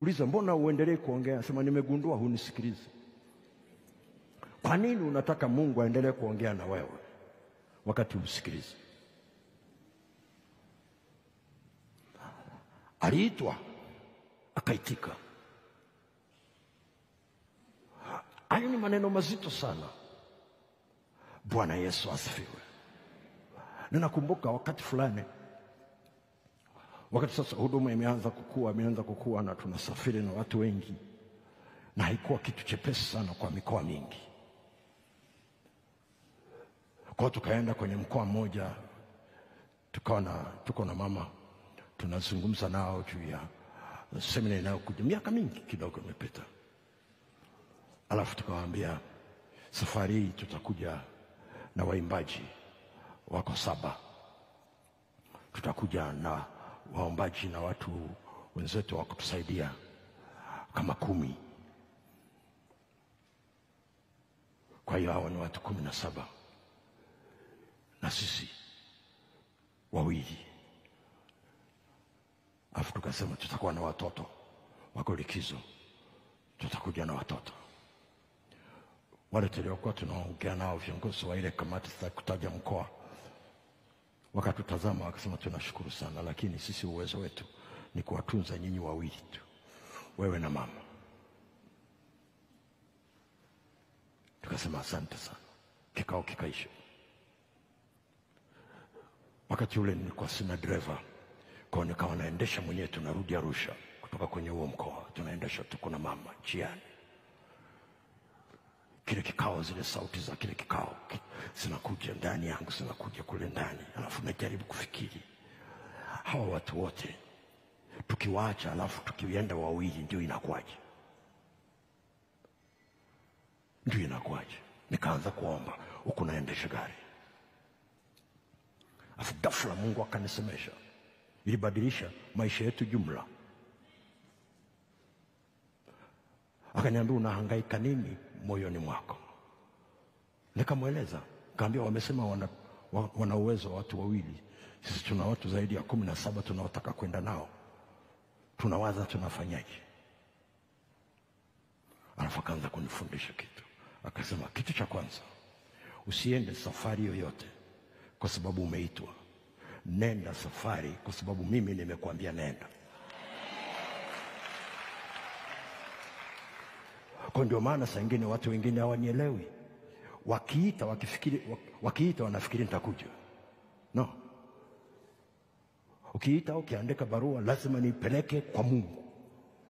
Uliza, mbona uendelee kuongea? Sema, nimegundua hunisikilizi. Kwa nini unataka Mungu aendelee kuongea na wewe wakati usikilizi? Aliitwa akaitika. Hayo ni maneno mazito sana. Bwana Yesu asifiwe. Ninakumbuka wakati fulani, wakati sasa huduma imeanza kukua na tunasafiri na watu wengi, na haikuwa kitu chepesi sana kwa mikoa mingi. Kwa tukaenda kwenye mkoa mmoja, tuko na mama, tunazungumza nao juu ya semina inayokuja. Miaka mingi kidogo imepita. Alafu tukawaambia safari hii tutakuja na waimbaji wako 7. Tutakuja na waombaji na watu wenzetu wa kutusaidia kama 10. Kwa hiyo hao ni watu 17. Na sisi 2. Alafu tukasema tutakuwa na watoto wako likizo, tutakuja na watoto. Wale tuliokuwa tunaongea nao viongozi wa ile kamati za kutaja mkoa wakatutazama wakasema, tunashukuru sana, lakini sisi uwezo wetu ni kuwatunza nyinyi 2 tu, wewe na mama. Tukasema asante sana. Kikao kikaisha. Wakati ule nilikuwa sina driver, kwa nikawa naendesha mwenyewe. Tunarudi Arusha kutoka kwenye huo mkoa, tunaendesha, tuko na mama njiani. Kile kikao, zile sauti za kile kikao zinakuja ndani yangu, zinakuja kule ndani. Alafu najaribu kufikiri, hawa watu wote tukiwaacha alafu tukienda 2 ndio inakuwaje? Ndio inakuwaje? Nikaanza kuomba huku naendesha gari. Alafu ghafla Mungu akanisemesha. Ilibadilisha maisha yetu jumla. Akaniambia, unahangaika nini moyoni mwako? Nikamweleza, nikamwambia wamesema wana uwezo watu 2. Sisi tuna watu zaidi ya 17 tunaotaka kwenda nao. Tunawaza tunafanyaje? Alafu akaanza kunifundisha kitu. Akasema, kitu cha kwanza, usiende safari yoyote kwa sababu umeitwa. Nenda safari kwa sababu mimi nimekuambia nenda. Kwa ndio maana saa nyingine watu wengine hawanielewi. Wakiita wakifikiri, wakiita wanafikiri nitakuja. No. Ukiita ukiandika barua lazima nipeleke kwa Mungu.